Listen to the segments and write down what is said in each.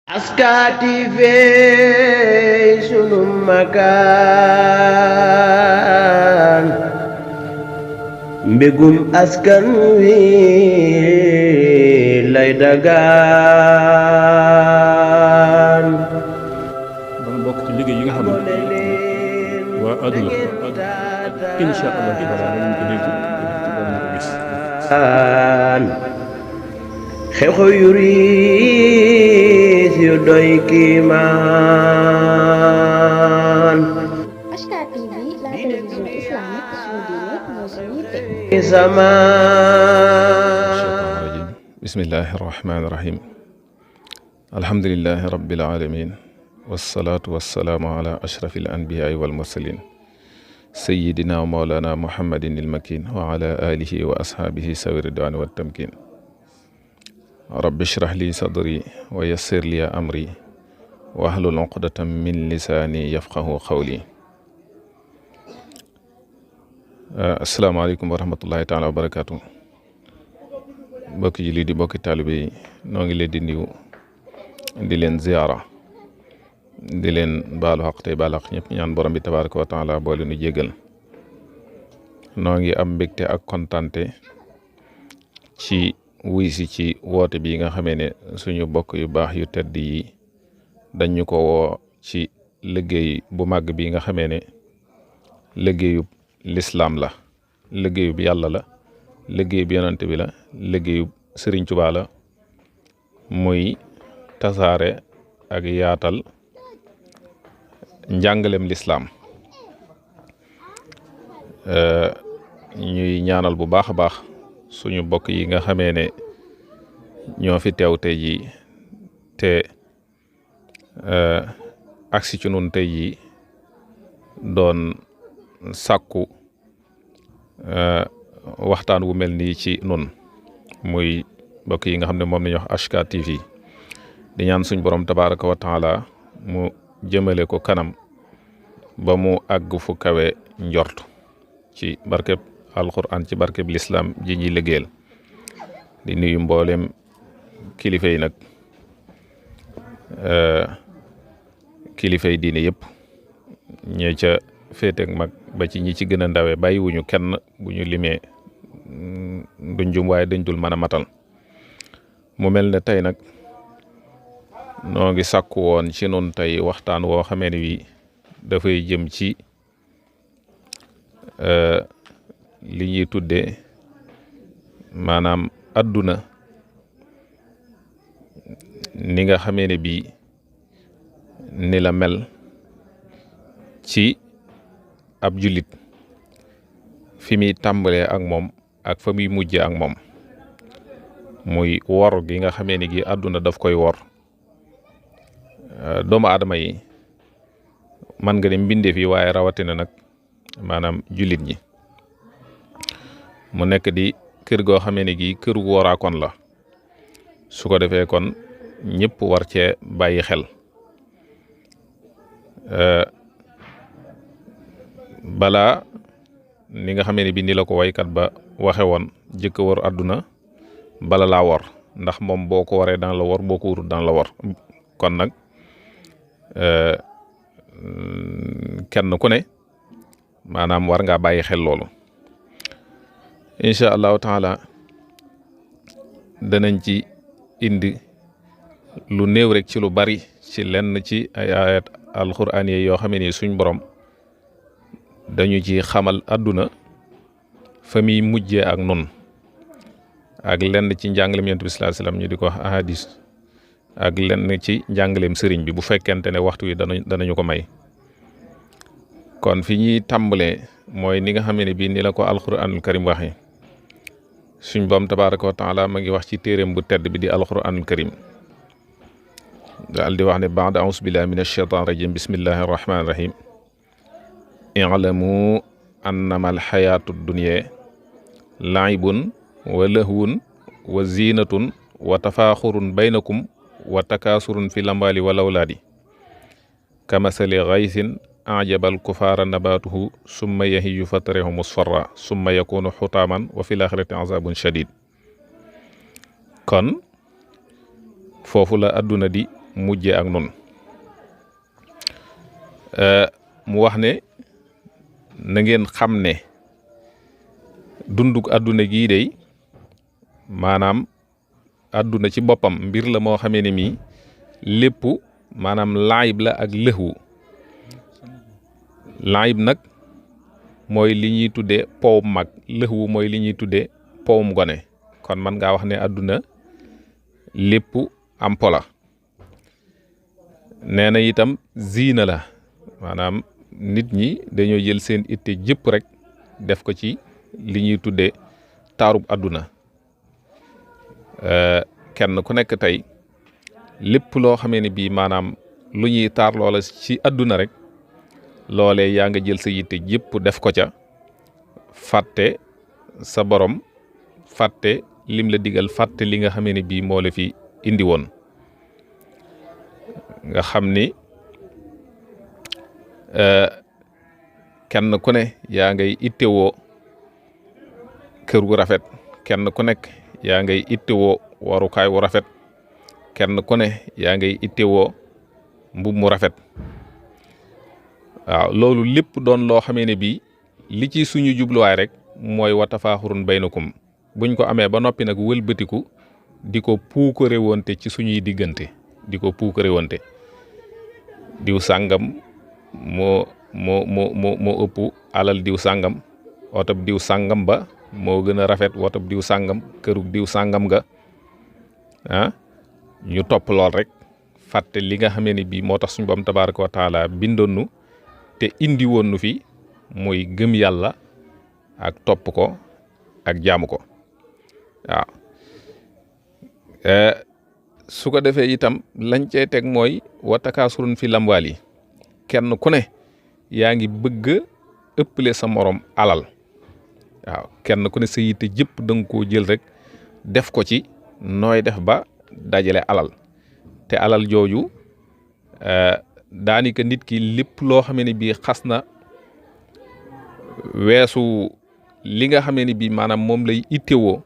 Aska TV sunu makaan mbégum askan wi lay dagaan dana bokk ci liggéey yi nga xam ne waa àdduna insha Allah taala danañ ko dégg danañ ko gis xew-xew yu riis yu doy kiimaan Aska TV, la télévision islamique suñu diine mooy suñu yitte. bismillahi rahmaani rahim alhamdulillahi rabbil alamin wassalaatu wassalaamu ala ashrafi al anbiyaai wal mursalin sayidina wa mawlana muhammadin il makin wa ala alihi wa ashaabihi sawi ridwaani wa tamkin rabbi shrah li sadri wa yassir li amri wahlul uqdatan min lisaani yafqahu qawli asalaamaaleykum wa rahmatullahi taala wa barakaatu mbokki ji lii di mbokki taalibe yi noo ngi leen di nuyu di leen ziyaara di leen baalu xaq tey baal xaq ñëpp ñaan borom bi tabaaraka wa taala boole nu jéggal noo ngi am mbégte ak kontante ci wuy si ci woote bi nga xamee ne suñu bokk yu baax yu tedd yi dañu ko woo ci liggéey bu màgg bi nga xamee ne liggéeyub lislaam la liggéeyub yàlla la liggéeyub yonent bi la liggéeyub Sëriñ Tuubaa la muy tasaare ak yaatal njàngalem lislaam ñuy ñaanal bu baax a baax suñu bokk yi nga xamee ne ñoo fi teew tey jii te agsi ci nun tey jii doon sàkku waxtaan wu mel nii ci nun muy bokk yi nga xam ne moom la ñuy wax Aska TV di ñaan suñ borom tabaraka wa taala mu jëmale ko kanam ba mu àgg fu kawe njort ci barkeb alquran ci barkeb lislaam ji ñuy liggéeyal di nuyu mboolem kilifa yi nag kilifa yi diine yëpp ñee ca féeteeg mag ba ci ñi ci gën a ndawe bàyyiwuñu kenn bu ñu limee duñ jum waaye dañ dul mën a matal mu mel ne tey nag noo ngi sàkku woon ci nun tey waxtaan woo xamee ne wi dafay jëm ci li ñuy tuddee maanaam adduna ni nga xamee ne bii ni la mel ci ab jullit fi muy tàmbalee ak moom ak fa muy mujjee ak moom muy wor gi nga xamee ni gi àdduna daf koy wor doomu aadama yi man nga ne mbindeef yi waaye rawatina nag maanaam jullit ñi mu nekk di kër goo xamee ni gi kër gu woraakoon la su ko defee kon ñëpp war cee bàyyi xel balaa ni nga xamee ne bi ni la ko waykat ba waxe woon jëkk wor àdduna bala laa wor ndax moom boo ko waree dana la wor boo ko wurut dana la wor kon nag kenn ku ne maanaam war ngaa bàyyi xel loolu incha allahu taala danañ ci indi lu néew rek ci lu bari ci lenn ci ay ayat alxuraan yi yoo xam ne suñ borom dañu ci xamal àdduna fa muy mujjee ak nun ak lenn ci njàngaleem yonent bi sallallahu alayhi wasallam ñu di ko wax ahadis ak lenn ci njàngaleem sëriñ bi bu fekkente ne waxtu wi danañu ko may kon fi ñuy tàmbalee mooy ni nga xam ne bii ni la ko alxuraanul karim waxee suñ boom tabaaraka wa taala ma ngi wax ci téeréem bu tedd bi di alxuraanul karim daal di wax ne ba'da a'uuzu billahi minash shaytaanir rajiim bismillahir rahmaanir rahiim i'lamu annama alxayaatu dunya laibun wa lahwun wa zinatun wa tafaaxurun baynakum wa takaasurun fi lamwaali wal awlaadi kamasali gaysin ajabal kufaara nabaatuhu summa yahiyu fatarahu musfarra summa yakunu xutaaman wa fil axirati azabun shadid kon foofu la adduna di mujje ak nun mu wax ne na ngeen xam ne dunduk àdduna gii dey maanaam àdduna ci boppam mbir la moo xamee ne mii lépp maanaam laayib la ak lëxwu laayib nag mooy li ñuy tuddee powum mag lëxwu mooy li ñuy tuddee powum gone kon man ngaa wax ne àdduna lépp am pola nee na itam ziina la maanaam nit ñi dañoo jël seen itte jëpp rek def ko ci li ñuy tuddee taarub àdduna kenn ku nekk tey lépp loo xamee ne bii maanaam lu ñuy taar loola ci àdduna rek loolee yaa nga jël sa yitte jëpp def ko ca fàtte sa borom fàtte lim la digal fàtte li nga xamee ne bii moo la fi indi woon nga xam ni kenn ku ne yaa ngay ittewoo kër gu rafet kenn ku nekk yaa ngay ittewoo warukaay wu rafet kenn ku ne yaa ngay ittewoo mbub mu rafet waaw loolu lépp doon loo xamee ne bii li ci suñu jubluwaay rek mooy wa tafaaxurun baynakum buñ ko amee ba noppi nag wëlbatiku di ko puukare wonte ci suñuy diggante di ko puukare wonte diw sàngam moo ëpp alal diw sàngam otob diw sàngam ba moo gën a rafet wotob diw sàngam kërug diw sàngam ga ñu topp lool rek fàtte li nga xamee ne bii moo tax suñu borom tabaaraka wa taala bindoon nu te indi woon nu fi mooy gëm yàlla ak topp ko ak jaamu ko waaw su ko defee itam lañ cey teg mooy wa takaasurun fi lamwaal yi kenn ku ne yaa ngi bëgg ëpple sa morom alal waaw kenn ku ne sa yitte jëpp da nga koo jël rek def ko ci nooy def ba dajale alal te alal jooju daanaka nit ki lépp loo xamee ne bii xas na weesu li nga xamee ne bii maanaam moom lay ittewoo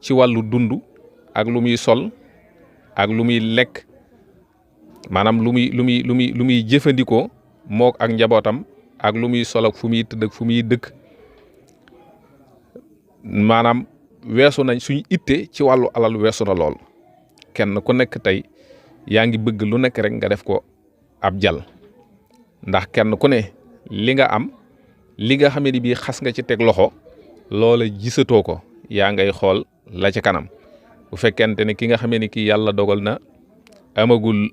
ci wàllu dund ak lu muy sol ak lu muy lekk maanaam lu muy jëfandikoo mook ak njabootam ak lu muy sol ak fu muy tëdd ak fu muy dëkk maanaam weesu nañ suñu itte ci wàllu alal weesu na lool kenn ku nekk tey yaa ngi bëgg lu nekk rek nga def ko ab jal ndax kenn ku ne li nga am li nga xamee ni bii xas nga ci teg loxo loola gisatoo ko yaa ngay xool la ci kanam bu fekkente ne ki nga xamee ni kii yàlla dogal na amagul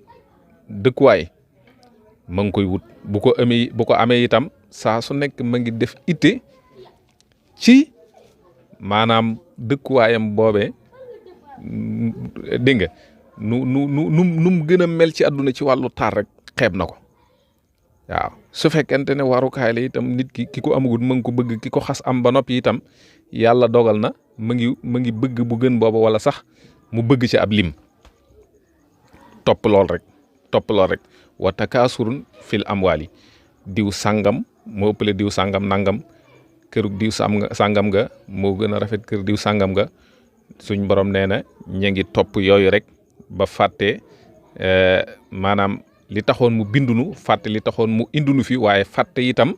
dëkkuwaay ma ngi koy wut bu ko amee itam saa su nekk ma ngi def itte ci maanaam dëkkuwaayam boobee dégg nga nu mu gën a mel ci àdduna ci wàllu taar rek xeeb na ko waaw su fekkente ne warukaay la itam nit ki ko amagul ma ngi ko bëgg ki ko xas am ba noppi itam yàlla dogal na ma ngi bëgg bu gën booba wala sax mu bëgg ci ab lim topp lool rek wa takaasurun fil amwaali diw sàngam moo ëppale diw sàngam nangam kërug diw sàngam nga moo gën a rafet kër diw sàngam nga suñ borom nee na ña ngi topp yooyu rek ba fàtte maanaam li taxoon mu bindunu fàtte li taxoon mu indunu fi waaye fàtte itam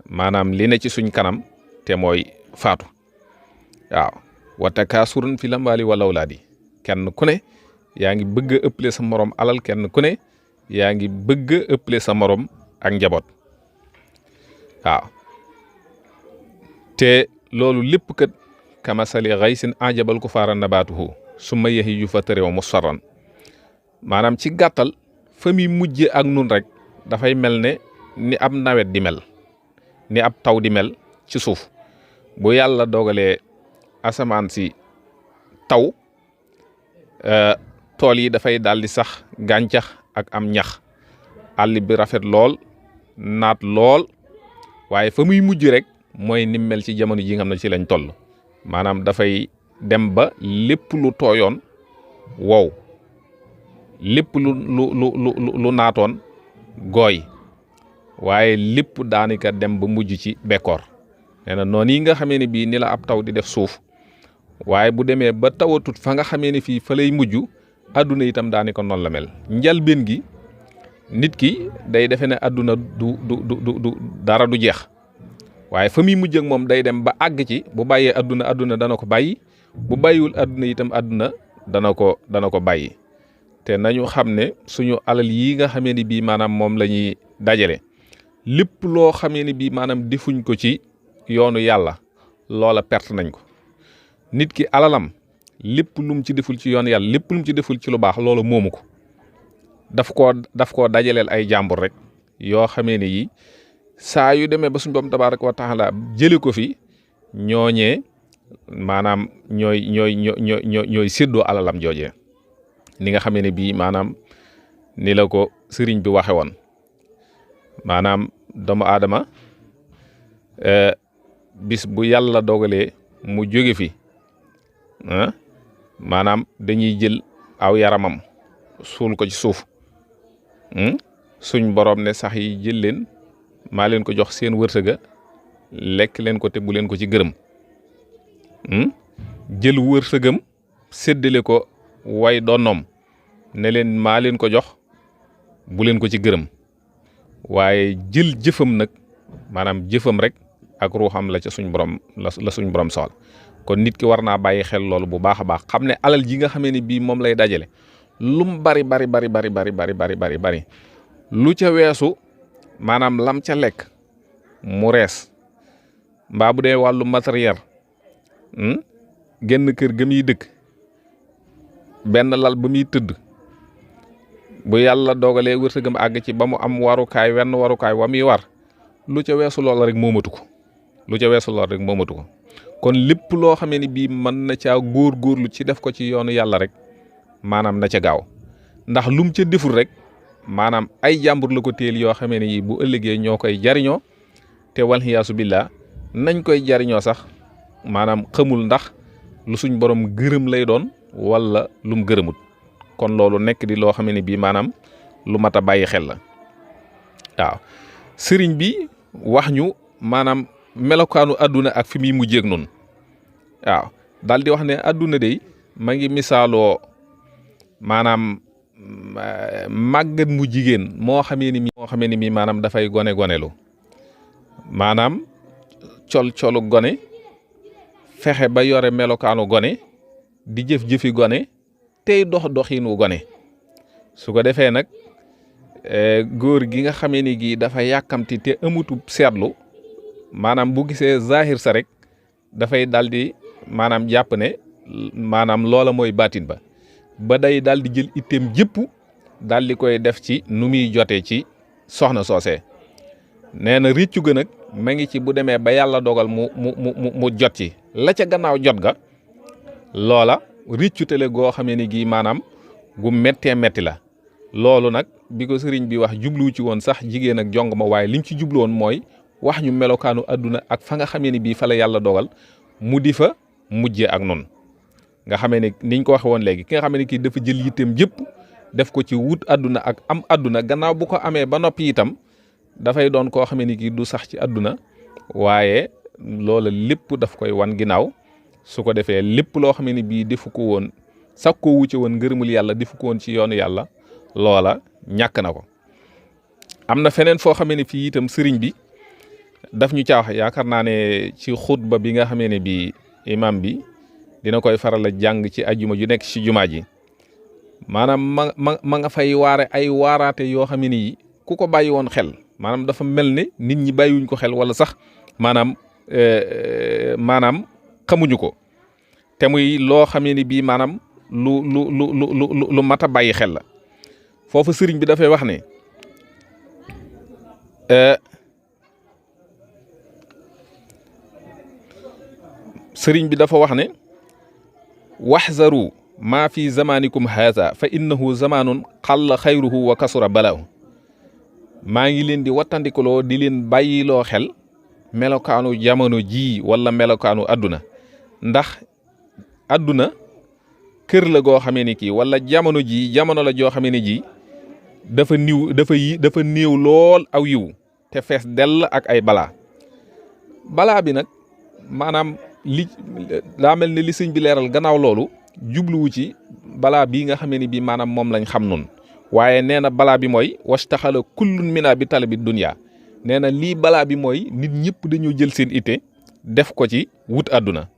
maanaam li ne ci suñ kanam te mooy faatu waaw wa takaasurun fil amwaali wal awlaadi kenn ku ne yaa ngi bëgg a ëppale sa morom alal kenn ku ne yaa ngi bëgg a ëppale sa morom ak njaboot waaw te loolu lépp kat kamasali ghaysin ajabal kufaara nabaatuhu summa yahiju fatariwa musfarran maanaam ci gàttal fa muy mujje ak nun rek dafay mel ne ni ab nawet di mel ni ab taw di mel ci suuf bu yàlla dogalee asamaan si taw tool yi dafay daal di sax gàncax ak am ñax àll bi rafet lool naat lool waaye fa muy mujj rek mooy ni mel ci jamono ji nga xam ne ci lañ toll maanaam dafay dem ba lépp lu tooyoon wow lépp lu naatoon gooy waaye lépp daanaka dem ba mujj ci bekkoor nee na noonu yi nga xamee ne bii ni la ab taw di def suuf waaye bu demee ba tawatut fa nga xamee ne fii fa lay mujj adduna itam daani ko noonu la mel. njalbeen gi nit ki day defe ne adduna du dara du jeex waaye fa muy mujj ak moom day dem ba àgg ci bu bàyyee adduna dana ko bàyyi, bu bàyyiwul adduna itam adduna dana ko bàyyi. te nañu xam ne suñu alal yi nga xamee ni bii maanaam moom la ñuy dajale lépp loo xamee ni bii maanaam defuñ ko ci yoonu yàlla loola perte nañ ko. nit ki alalam lépp lum ci deful ci yoon yàlla, lépp lum ci deful ci lu baax loola moomu ko, daf koo dajaleel ay jàmbur rek yoo xamee ne yi saa yu demee ba suñu borom tabaaraka wa taala jële ko fi ñooñee maanaam ñooy séddoo alalam joojee ni nga xamee ne bii maanaam ni la ko sëriñ bi waxe woon. maanaam doomu aadama bis bu yàlla dogalee mu jóge fi maanaam dañuy jël aw yaramam suul ko ci suuf suñ borom ne sax yi jël leen maa leen ko jox seen wërsëga lekk leen ko te bu leen ko ci gërëm jël wërsëgam séddale ko way donnoom ne leen maa leen ko jox bu leen ko ci gërëm waaye jël jëfam nag maanaam jëfam rek ak ruuxam la ca suñ borom la suñ borom soxla. kon nit ki war naa bàyyi xel loolu bu baax a baax xam ne alal ji nga xamee ni bii moom lay dajale lum bari lu ca weesu maanaam lam ca lekk mu rees mbaa bu dee wàllu matériel genn kër ga muy dëkk benn lal ba muy tëdd bu yàlla dogalee wërsëgam àgg ci ba mu am warukaay wenn warukaay wa muy war lu ca weesu lool rek moomatu ko kon lépp loo xamee ni bii mën na caa góorgóorlu ci def ko ci yoonu yàlla rek maanaam na ca gaaw ndax lum ca deful rek maanaam ay jàmbur la ko téel yoo xamee ne yi bu ëllëgee ñoo koy jariñoo te walxiyaasu billah nañ koy jariñoo sax maanaam xamul ndax lu suñ borom gërëm lay doon wala lum gërëmut. kon loolu nekk di loo xamee ne bii maanaam lu mat a bàyyi xel la. waaw sëriñ bi wax ñu maanaam melokaanu adduna ak fi muy mujjeeg noonu waaw daal di wax ne adduna de ma ngi misaaloo maanaam màggat mu jigéen moo xamee ni mi maanaam dafay gonelu maanaam colu gone fexe ba yore melokaanu gone di jëf-jëfi gone tey doxiinu gone su ko defee nag góor gi nga xamee ni gi dafa yàkkamti te amutu seetlu maanaam bu gisee zahir sa rek dafay daldi maanaam jàpp ne maanaam loola mooy baatin ba day daldi jël itteem jëpp daldi koy def ci nu muy jotee ci soxna soosee nee na riccu ga nag ma ngi ci bu demee ba yàlla dogal mu jot ci la ca gannaaw jot ga loola riccu tele goo xamee ni gii maanaam gu méttee métti la. loolu nag bi ko sëriñ bi wax jubluwu ci woon sax jigéen ak jong ma waaye lim ci jublu woon mooy wax ñu melokaanu adduna ak fa nga xamee ni bii fa la yàlla dogal mu di fa mujjee ak noonu nga xamee ne niñ ko waxe woon léegi ki nga xamee ne kii dafa jël yitteem jëpp def ko ci wut adduna ak am adduna gannaaw bu ko amee ba noppi itam dafay doon koo xamee ni kii du sax ci adduna waaye loola lépp daf koy wan ginnaaw su ko defee lépp loo xamee ni bii defu ko woon sax koo wucce woon ngërëmul yàlla defu ko woon ci yoonu yàlla loola ñàkk na ko. am na feneen foo xamee ne fii itam sëriñ bi daf ñu caa wax yaakaar naa ne ci xutba bi nga xamee ne bii imam bi dina koy faral a jàng ci ajuma ju nekk ci jumaa ji maanaam ma nga fay waare ay waaraate yoo xam ne nii ku ko bàyyi woon xel maanaam dafa mel ne nit ñi bàyyiwuñ ko xel wala sax maanaam xamuñu ko te muy loo xam ne ni bii maanaam lu mat a bàyyi xel la. foofu sëriñ bi dafay wax ne dafa wax ne waxzaru maa fi zamanikum haza fa innahu zamanun xalla xayruhu wa kasura balaahu maa ngi leen di wattandikuloo di leen bàyyiloo xel melokaanu jamono ji wala melokaanu adduna ndax adduna kër la goo xamee ni kii wala jamono la joo xamee ni ji dafa néew lool aw yiw te fees dell ak ay balaa bi nag maanaam li daa mel ne li sëñ bi leeral gannaaw loolu jubluwu ci balaa bii nga xamee ni bii maanaam moom lañ xam nun waaye nee na balaa bi mooy wastaxala kullun mina bi talabi dunya nee na lii balaa bi mooy nit ñëpp dañoo jël seen ite def ko ci wut àdduna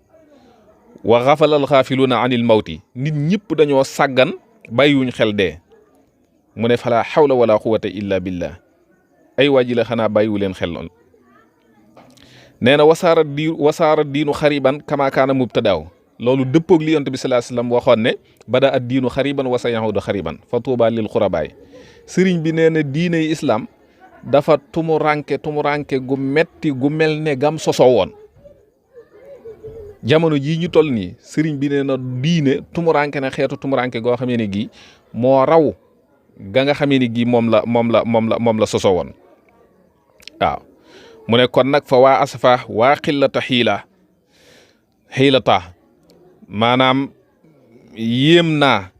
wa xafalal xaafiluuna anil mawti nit ñëpp dañoo sàggan bàyyiwuñ xel dee mu ne fala xawla wala quwwata illa billah ay waaji la xanaa bàyyiwu leen xel lool nee na wasaara diinu xariban kama kaana mubtadaaw loolu dëppoog li yonent bi sallallahu alayhi wasallam waxoon ne bada ad diinu xariban wa sayahudu xariban fa tuuba lil xurabaay sëriñ bi nee na diiney islam dafa tumuranke gu metti gu mel ne gam sosoo woon jamono jii ñu toll nii sëriñ bi nee na diine tumuranke na xeetu tumuranke goo xamee ne gii moo raw ga nga xamee ni gii moom la sosoo woon waaw mu ne kon nag fa waa asafa waa xillata xiilata maanaam yéem naa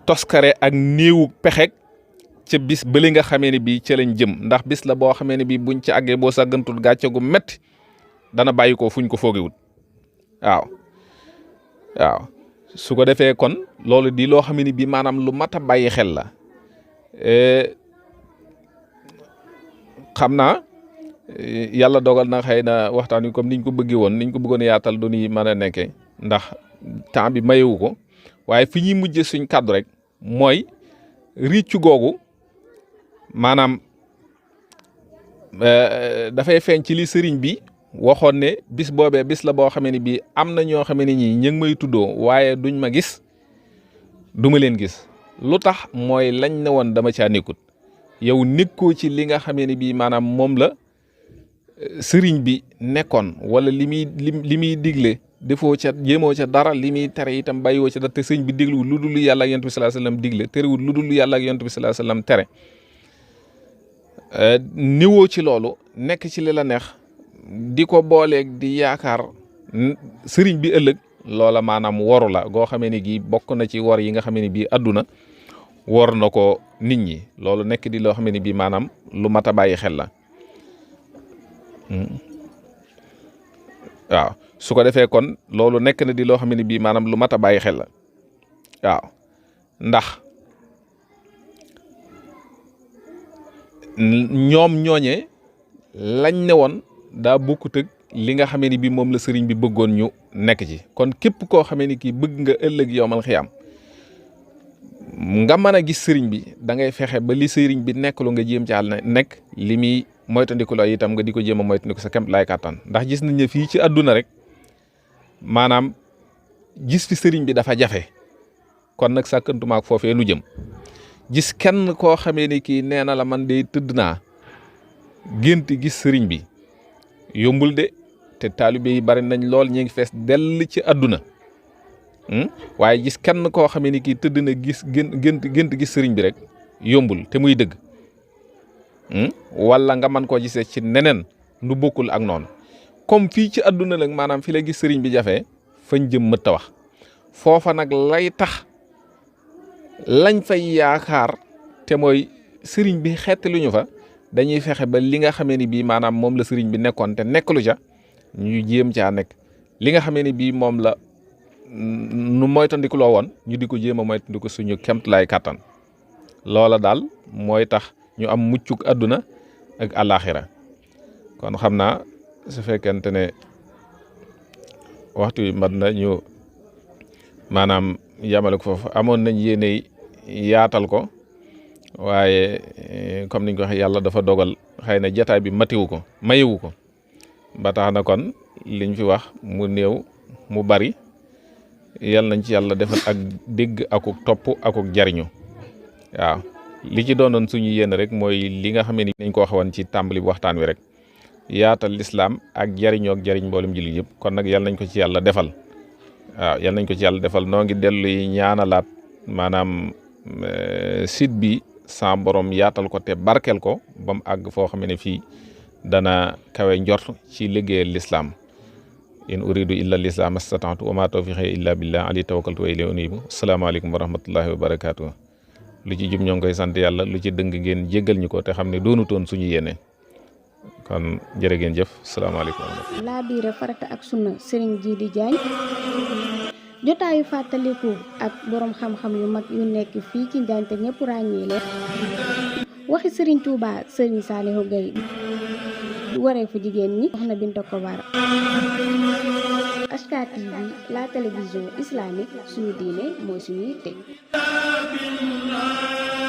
toskare ak néewu pexek ca bis bëli nga xamee ne bii ca lañ jëm ndax bis la boo xamee ne bii buñ ci àggee boo sàggantul gàcce gu metti dana bàyyi ko fuñ ko foogewut waaw su ko defee kon loolu di loo xam ne bii maanaam lu mat a bàyyi xel la xam naa yàlla dogal na xëy na waxtaan wi comme niñ ko bëggee woon niñ ko bëggoon yaatal du ni mën a nekkee ndax temps bi mayewu ko waaye fi ñuy mujjee suñ kàddu rek mooy riccu googu maanaam dafay feeñ ci li sëriñ bi waxoon ne bis boobee bis la boo xamee ni bii am na ñoo xamee ne ñii ñu ngi may tuddoo waaye duñ ma gis du ma leen gis lu tax mooy lañ ne woon dama caa nekkut yow nekkoo ci li nga xamee ni bii maanaam moom la sëriñ bi nekkoon wala li muy digle defoo ca jéemoo ca dara li muy tere itam bàyyiwoo ca dara te sëriñ bi dégluwul lu dul yàlla ak yonent bi sallallahu alayhi wasallam digle terewul lu dul yàlla ak yonent bi sallallahu alayhi wasallam tere niwoo ci loolu nekk ci li la neex di ko booleeg di yaakaar sëriñ bi ëllëg loola maanaam woru la goo xamee ni gii bokk na ci wor yi nga xamee ni bii adduna wor na ko nit ñi loolu nekk di loo xamee ni bii maanaam lu mat a bàyyi xel la waaw su ko defee kon loolu nekk na di loo xam ne bii maanaam lu mat a bàyyi xel la waaw ndax ñoom ñooñee lañ ne woon daa bokkut ak li nga xamee ni bii moom la sëriñ bi bëggoon ñu nekk ci kon képp koo xamee ni kii bëgg nga ëllëg yowmal xiyaam nga mën a gis sëriñ bi da ngay fexe ba li sëriñ bi nekk lu nga jéem ci àll nekk li muy moytandiku la itam nga di ko jéem a moytandiku sa kemt laay kàttan ndax gis nañ ne fii ci àdduna rek maanaam gis fi sëriñ bi dafa jafe kon nag sàkkantumaak foofee nu jëm gis kenn koo xamee ni kii nee na la man de tëdd naa gént gis sëriñ bi yombul de te taalibe yi bari nañ lool ñu ngi fees dell ci àdduna waaye gis kenn koo xamee ni kii tëdd na gis gént gis sëriñ bi rek yombul te muy dëgg wala nga mën koo gisee ci neneen nu bokkul ak noonu comme fii ci àdduna nag maanaam fi la gis sëriñ bi jafe fañ jëm mët a wax foofa nag lay tax lañ fay yaakaar te mooy sëriñ bi xetti lu ñu fa dañuy fexe ba li nga xamee ni bii maanaam moom la sëriñ bi nekkoon te nekk lu ca ñu jéem caa nekk li nga xamee ni bii moom la nu moytandiku loo woon ñu di ko jéem a moytandiku suñu kemt lay kàttan loola daal mooy tax ñu am muccuk àdduna ak àllaaxira kon xam naa su fekkente ne waxtu wi mat na ñu maanaam yamale ko foofu amoon nañ yéene yaatal ko waaye comme niñ ko waxee yàlla dafa dogal xëy na jataay bi mayewu ko ba tax na kon liñ fi wax mu néew mu bari yal nañ ci yàlla defal ak dégg akuk topp akuk jariñu waaw li ci doonoon suñu yéen rek mooy li nga xam ne nañ ko waxoon ci tàmbali waxtaan wi rek yaatal lislaam ak jariñoo ak jariñ mboolem jullit yëpp kon nag yal nañ ko ci yàlla defal waaw yal nañ ko ci yàlla defal noo ngi dellu yi ñaanalaat maanaam site bi sa borom yaatal ko te barkel ko ba mu àgg foo xam ne fii dana kawe njort ci liggéeyal lislaam in uridu illa lislaam astata'tu wa ma tawfiqi illa billah alayhi tawakkaltu wa ilayhi unibu asalaamaaleykum wa rahmatullahi wa barakatuh lu ci jub ñoo ngi koy sant yàlla lu ci dëng ngeen jéggal ñu ko te xam ne doonutoon suñu yéene kon jërë ngeen jëf salaamaaleykum wa rahmatulah. laa biire farata ak sunna Serigne Djily Diagne jotaayu fàttaliku ak boroom xam-xam yu mag yu nekk fii ci Njaañ te ñëpp ràññee leen waxi Serigne Touba Serigne Saliou Gueye wareefu jigéen ñi Soxna Binta Kobar HK TV la télévision islamique suñu diine mooy suñu yitte